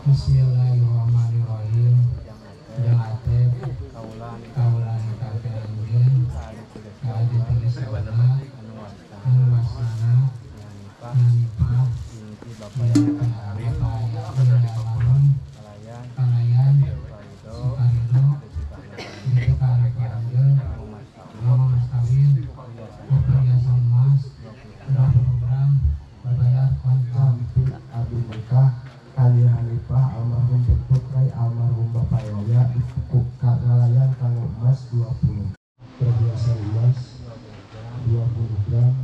Bismillahirrahmanirrahim. Yang atep kaulan kakek anjeun kaaditegesana anu wasana hanifah kalayan sukarido itu ka anjeun mas kawin perhiasan emas 20 gram berbayar kontan. Abi nikah kali Hanifah almarhum Putrai almarhum Bapak Yaya ngalayan kanggo emas 20 perhiasan emas 20 gram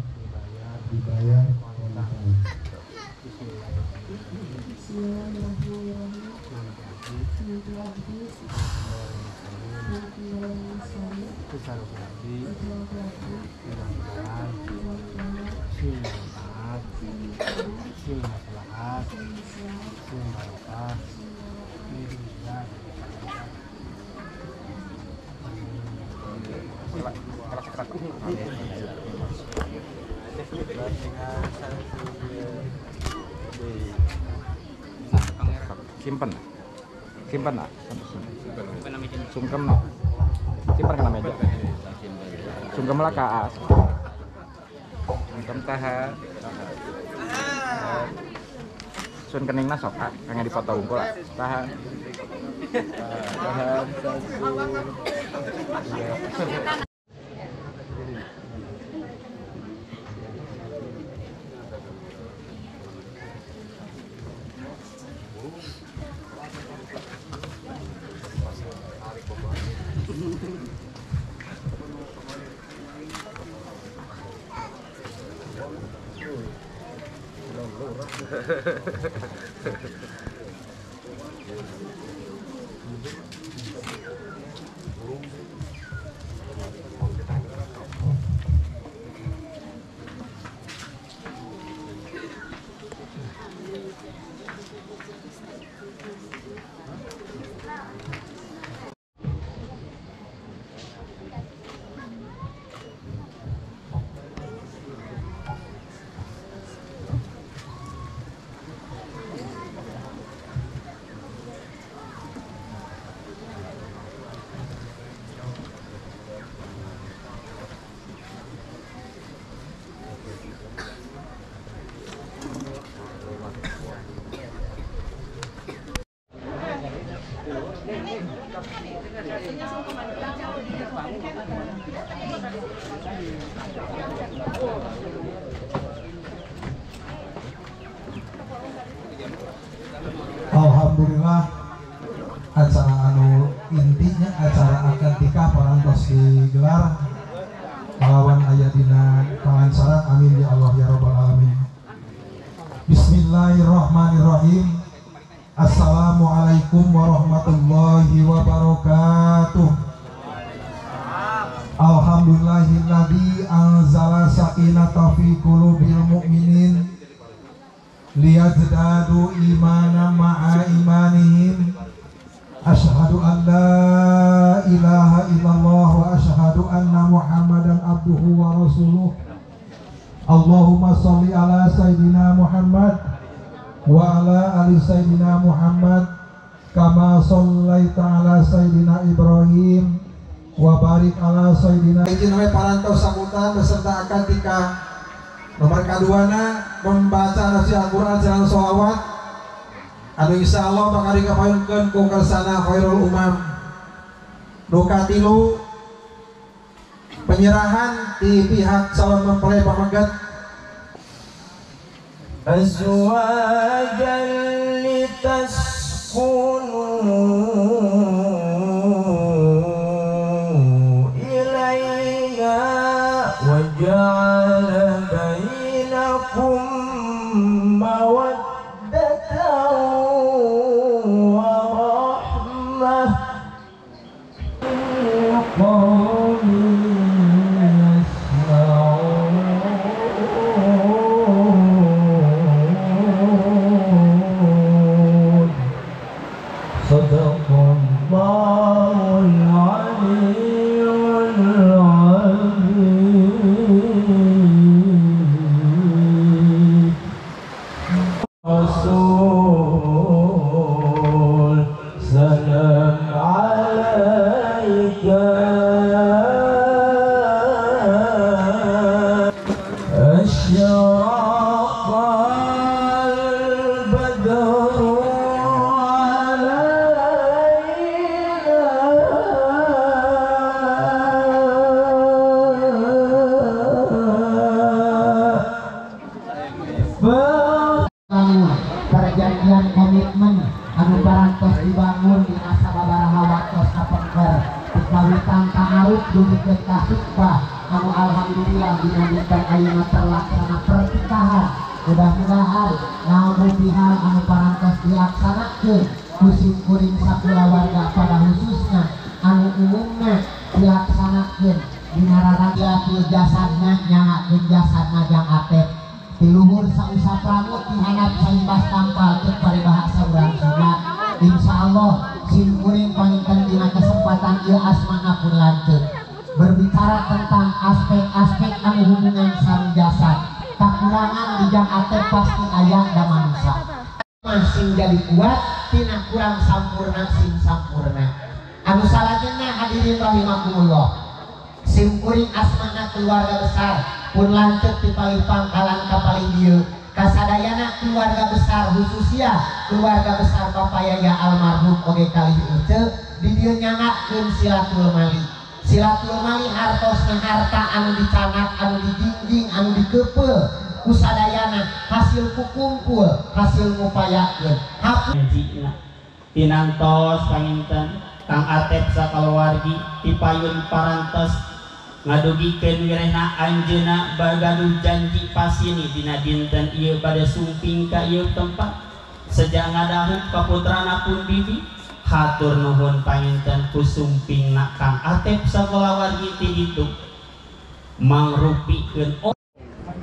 dibayar kontan. Simpen, simpen lah, sungkem, simpen kena meja, sungkem lah ka, sungkem tahan, sun keningna sok kangge dipoto unggul tahan, tahan satu, dua. Alhamdulillah acara anu intinya acara akad nikah parantos digelar lawan aya dina kalancaran, amin ya Allah ya rabbal alamin. Bismillahirrahmanirrahim. Assalamualaikum warahmatullahi wabarakatuh. Alhamdulillahilladzi anzala sakinata fi qulubil mu'minin liyazdadu imanan ma'a imanihim. Asyhadu an la ilaha illallah wa asyhadu anna Muhammadan abduhu wa rasuluh. Allahumma sholli ala sayyidina Muhammad wa ala ali sayyidina Muhammad kama shallaita ala sayyidina Ibrahim wa barik ala sayyidina. Izin we parantos sambutan beserta akad nikah. Nomor kaduana membaca nasi Al-Qur'an sareng sholawat anu insyaallah bakal dikapayunkeun ku kersana khairul umam. Nu katilu penyerahan di pihak calon mempelai pamegat. Azwajan litaskunu ilaiha wa ja'ala bainakum mawaddatan wa rahmah. Perjanjian komitmen anu parantos dibangun di masa babaraha waktos kapengker dikawitan ta'aruf dugikeun ka khitbah anu alhamdulillah dina dinten ayeuna terlaksana pernikahan. Mudah-mudahan ngamudihan anu parantos dilaksanakeun ku simkuring sakulawarga pada khususna anu umumna dilaksanakeun dina raraga jasadna nyangakeun jasadna jang atep tiluhur sausap rambut dihandap saimbas tampal cek paribahasa urang Sunda. Insyaallah simkuring panginten dina kesempatan ieu asmana pun lanceuk berbicara tentang aspek-aspek anu hubungan sareng jasad. Kakurangan di jang atep pasti aya da manusia sing jadi kuat tina kurang sampurna sing sampurna. Anu salajengna hadirin rahimakumullah, simkuring asmana keluarga besar pun lanceuk ti palih pangkalan ka palih dieu kasadayana keluarga besar khususnya keluarga besar Bapak Yaya almarhum oge kalih Uce di dieu nyangakeun silatul mali. Silatul mali hartosna harta anu dicanak anu dijingjing anu dikeupeuh ku sadayana hasil kukumpul hasil ngupayakeun hapuna tinantos panginten Kang Atep sakaluwargi tipayun parantos ngadugikeun wirehna anjeunna bagaduh janji pasini dina dinten ieu bade sumping ka ieu tempat sejak ngadahu kaputrana pun bibi hatur nuhun panginten ku sumpingna Kang Atep sakulawargi ti ditu mangrupikeun.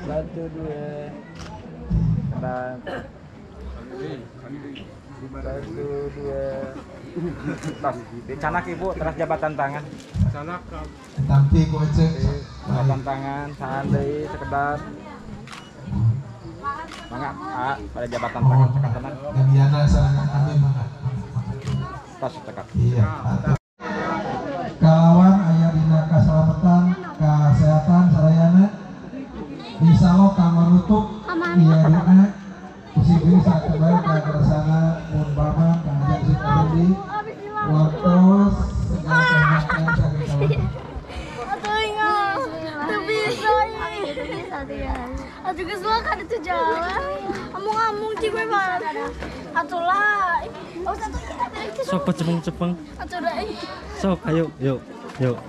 1 2 1 2 tas dicanak ibu terus jabatan tangan. Canak tampi ku ece jabatan tangan sahan deui sekedar mangga pada jabatan tangan cekap tenang. Gamiana sareng amin mangga. Tos cekap. Iya. Kalawan aya dina kasalamatan, kasehatan sarayana. Insyaallah kanggo nutup ieu doa kusi saat kembali ke kersana mun bama kang Sik Abdi waktos segala kehendak saking. Atuh geus lah kan itu jalan. Amung-amung cik we mah. Atuh lah. Oh satu ya. Sok cepeng-cepeng. Atuh dah. Sok ayo yuk yuk.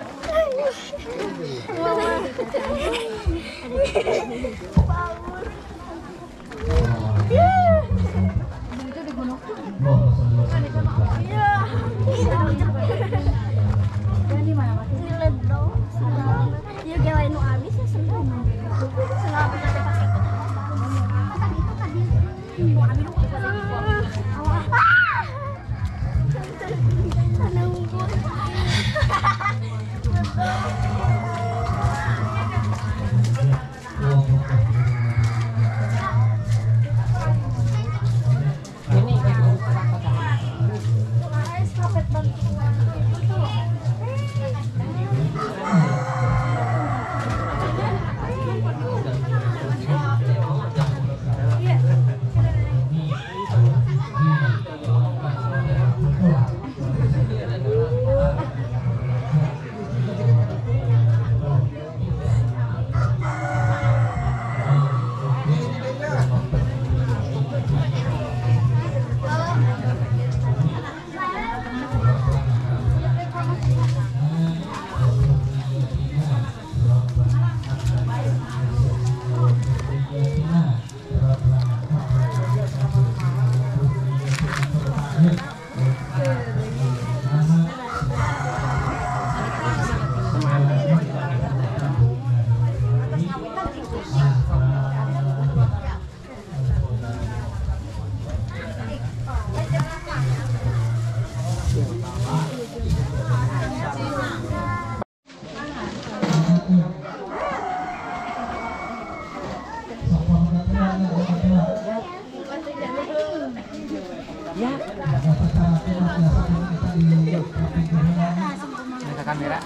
Kamera.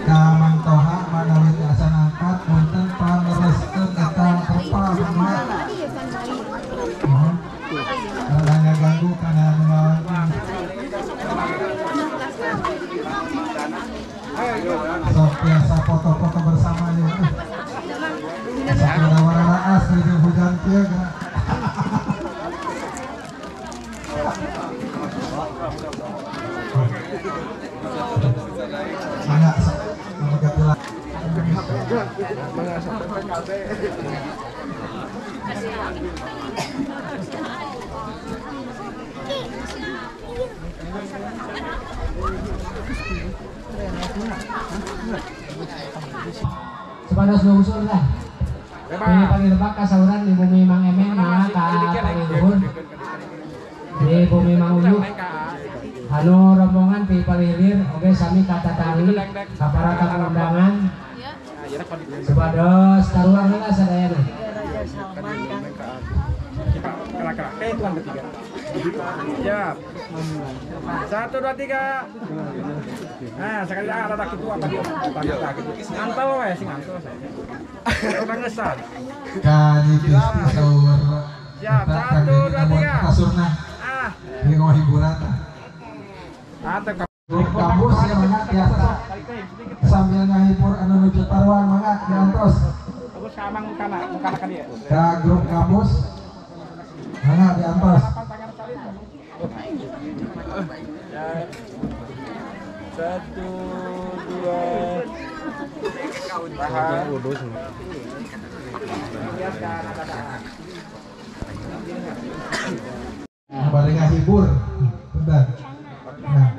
Kamang Toha manawi tiasa ngangkat punten pangereskeun eta terpal mah. Mohon rada ganggu kana nu ngawangun. Sok biasa foto-foto bersama ya. Sok ada warna asli di hujan kieu. Mangga sok mangga pula. Sepados usul lah. Ini panggil lebak kasauran di bumi Mang Emen mangga ka pangiluhur. Di bumi Mang Uyu. Anu rombongan ti palilir oge sami katatari ka para tamu undangan. Supados taruang heula sadayana. Hitungan ketiga. Siap. 1, 2, 3. Nah, sekali rada kitu apa dia? Ngantol we sing ngantol saya. Urang ngesan. Kali saur. Siap, 1, 2, 3. Kasurna. Ah. Ieu hiburan. Ah, teh kampus ya mangga biasa. Sambil ngahibur anu nuju taruang mangga diantos. Terus ka amang mukana ka dieu. Ka grup kampus. Mangga diantos. 1, 2, tahan. Bari ngahibur. Bentar. Nah,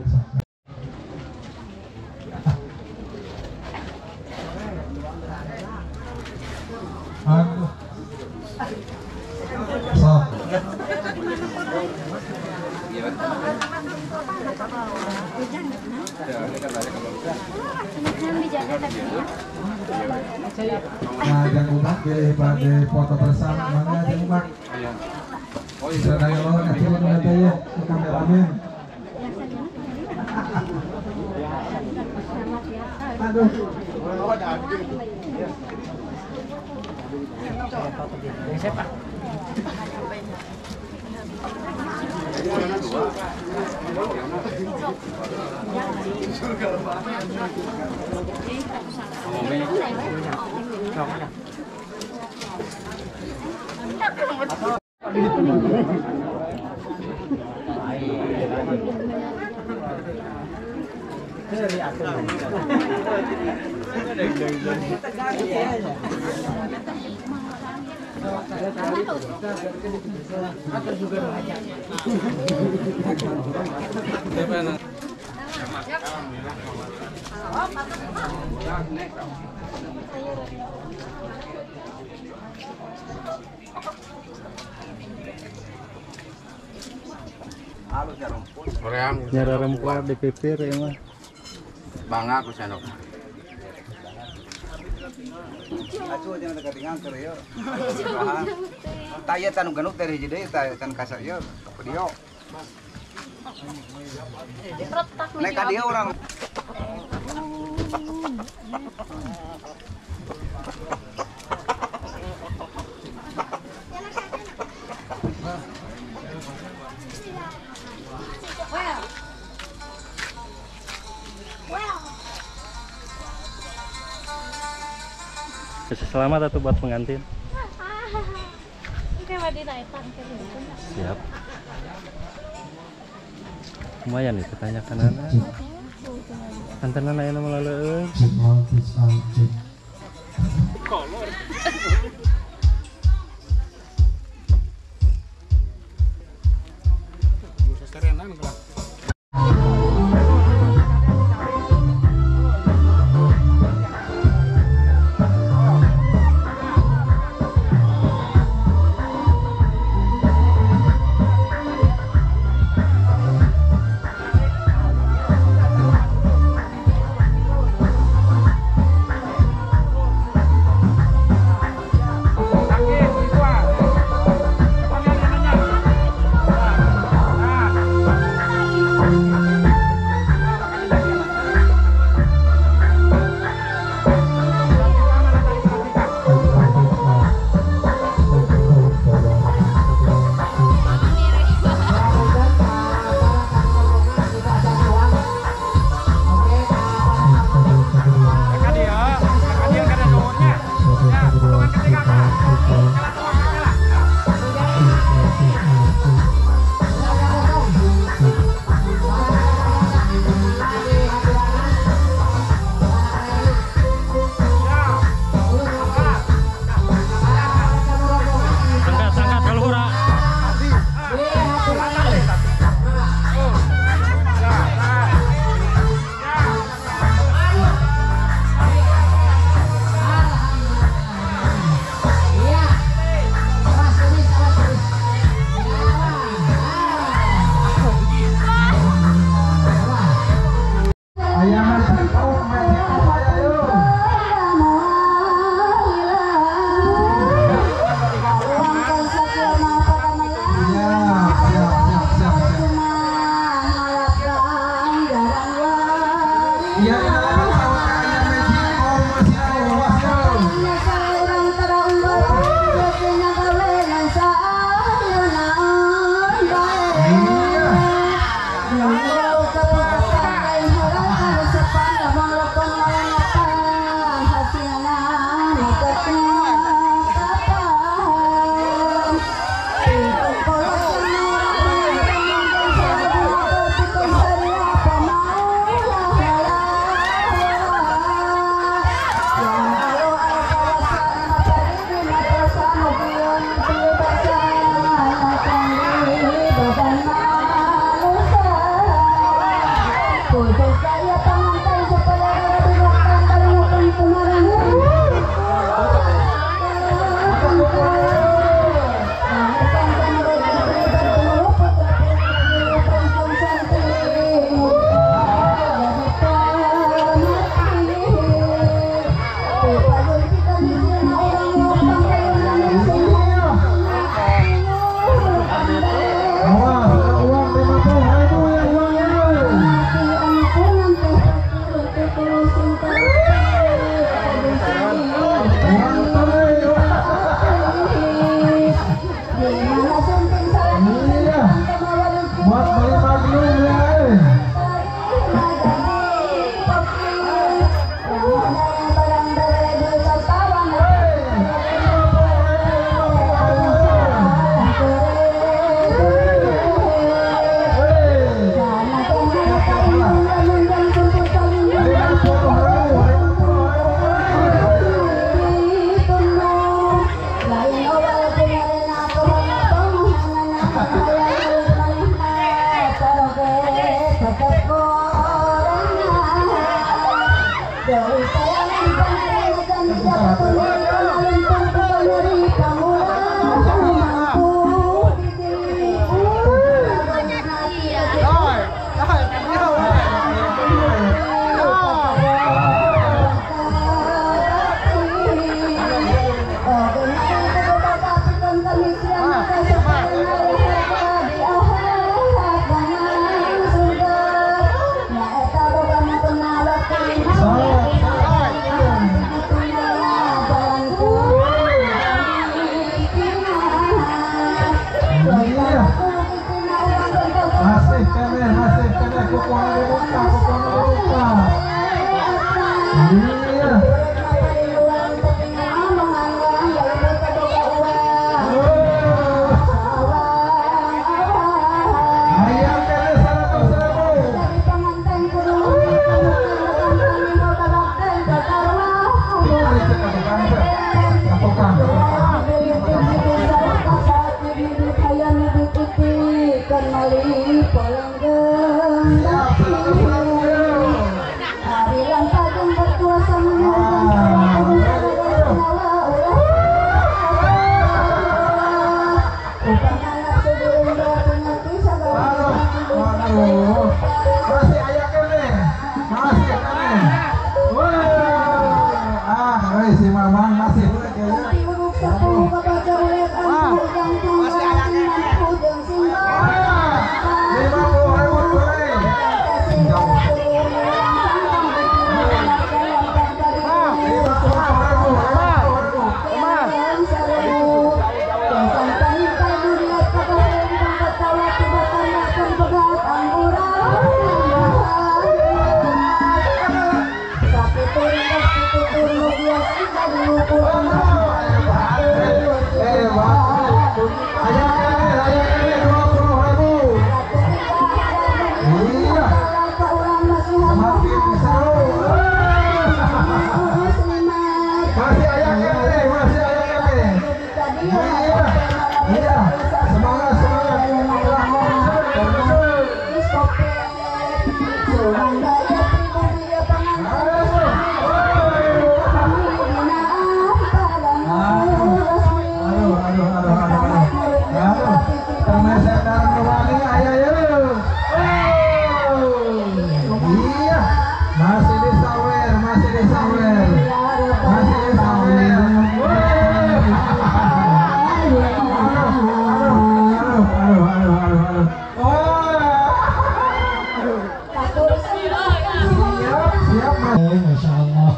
aduh. Sok. Nah, yang umat pilih pada foto bersama mana yang umat? Sadaya lawan kecil ada ya, kameramen. Aduh. Siapa? Nyara rempuar di pipir ya mah. Bangga aku senok. Acuh jangan dekat dengan keur ieu. Taya tanu genuk dari hiji deui taya tan kasar ieu ka dieu. Nek ka dieu urang. Selamat atau buat pengantin. Siap. Lumayan nih pertanyaan anak. Antenan aya nu melaleueun. Kolor. Aya kene 20.000. Iya. Semakin seru. Masih aya kene, masih aya kene. Iya. Iya. Semangat, semangat. Masih disawer, masih disawer, masih disawer. Aduh, aduh, aduh, aduh, aduh. Siap, siap, Masya Allah.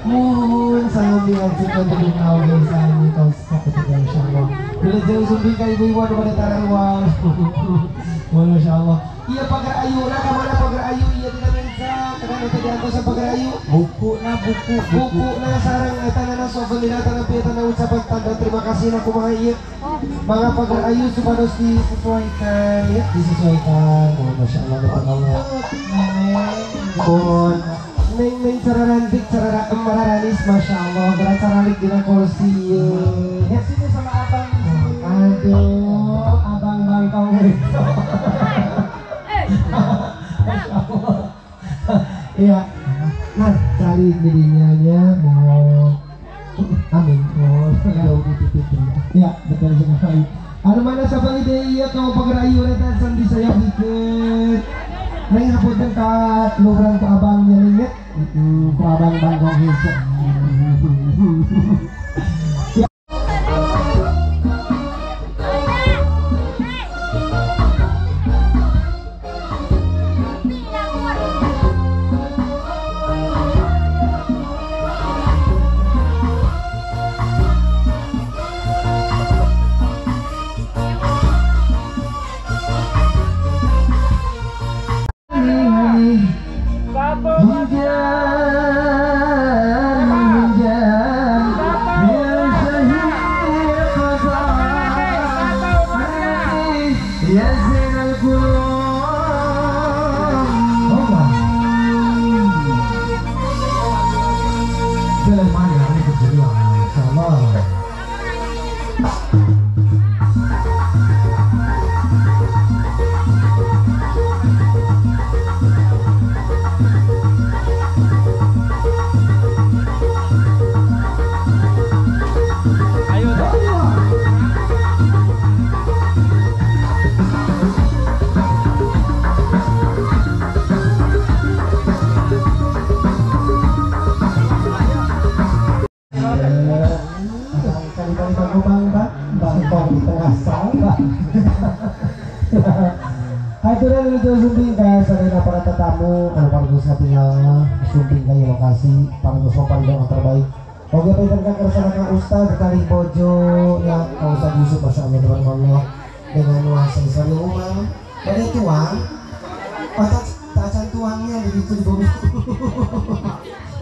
Mohon sangat dilanjutkan untuk nauri sami ketika Insya Allah. Bila jauh sumbing ka ibu-ibu anu pada taruang. Masya Allah. Iya pagar ayu, nah kemana pagar ayu? Iya tidak bisa, karena tadi antosan pagar ayu. Buku na buku, buku na sarang eta na souvenir eta na tanda ucapan tanda terima kasih na kumaha ieu. Mangga pagar ayu supados disesuaikan ya, disesuaikan. Oh, Masya Allah, Allah. Mohon neng neng cara rantik cara emaranis, Masya Allah, gerak caralik dina kursi ieu. Ya sini sama abang. Aduh, abang bangkong itu. Iya, nah cari dirinya nya mohon amin mohon jauh dititipin. Ya betul sekali. Anu mana siapa ide iya kau pagar ayu eta sandi saya dikit. Neng hapunten ka luhuran ku abangnya nih nya. Ku abang bangkong hese. Hadirin wilujeng sumping ka sadayana para tetamu anu parantos katingal sumping ka ieu lokasi parantos papanggih yang terbaik. Oge pinten kang kersana Kang Ustaz kali bojo ya Kang Ustaz Yusuf Masya Allah tabarakallah dengan nuansa Islam yang umang bade tuang otak tacan tuangnya di situ di bumi.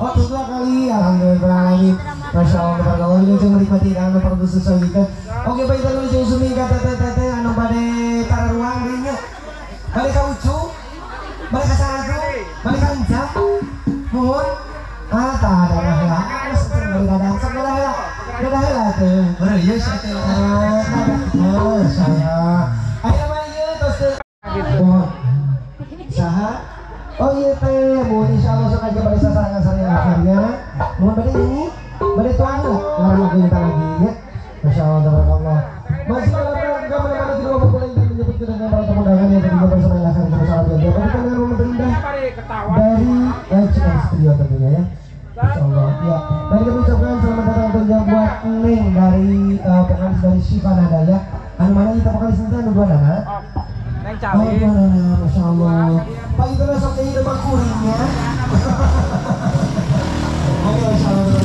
Oh dua kali alhamdulillah Masya Allah tabarakallah wilujeng menikmati anu parantos sesajikan. Oke baik wilujeng sumping ka teteh-teteh anu bade tararuang deui nya. Balik ka Ucu, balik ka Saratu, balik ka Encap, mohon. Ah, tak ada lah, balik ada, sok ada lah, ada lah tuh. Baru iya sih teh. Ah, saya. Ayo mah ieu tos teh. Mohon. Saha? Oh iya teh, mohon insyaallah sok aja balik sasarangan saya akhirnya. Mohon balik ini, balik tuang lah, ngaran lagu kita lagi ya. Masya Allah, tabarakallah. Masih dalam rangka menemani kedua mempelai dan menyebut kedatangan para tamu undangan yang tentunya bersama Ilham bersama Biar berikan dengan momen terindah dari HM Studio tentunya ya. Insya Allah ya. Dan kami ucapkan selamat datang tentunya buat Neng dari vokalis dari Syifa Nada ya. Anu mana kita vokalis nanti anu dua nana? Neng cali. Oh, dua nana, Masya Allah. Pak itu besok di depan kuringnya. Oke, Masya Allah.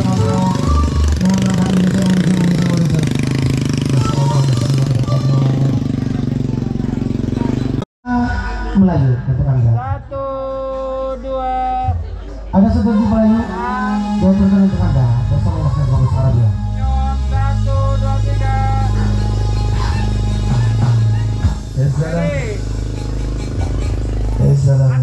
Melayu untuk Anda. 1, 2. Ada seperti Melayu. Dua turun untuk Anda bersama Mas Bagus Arabia. 1, 2, 3. Assalamualaikum.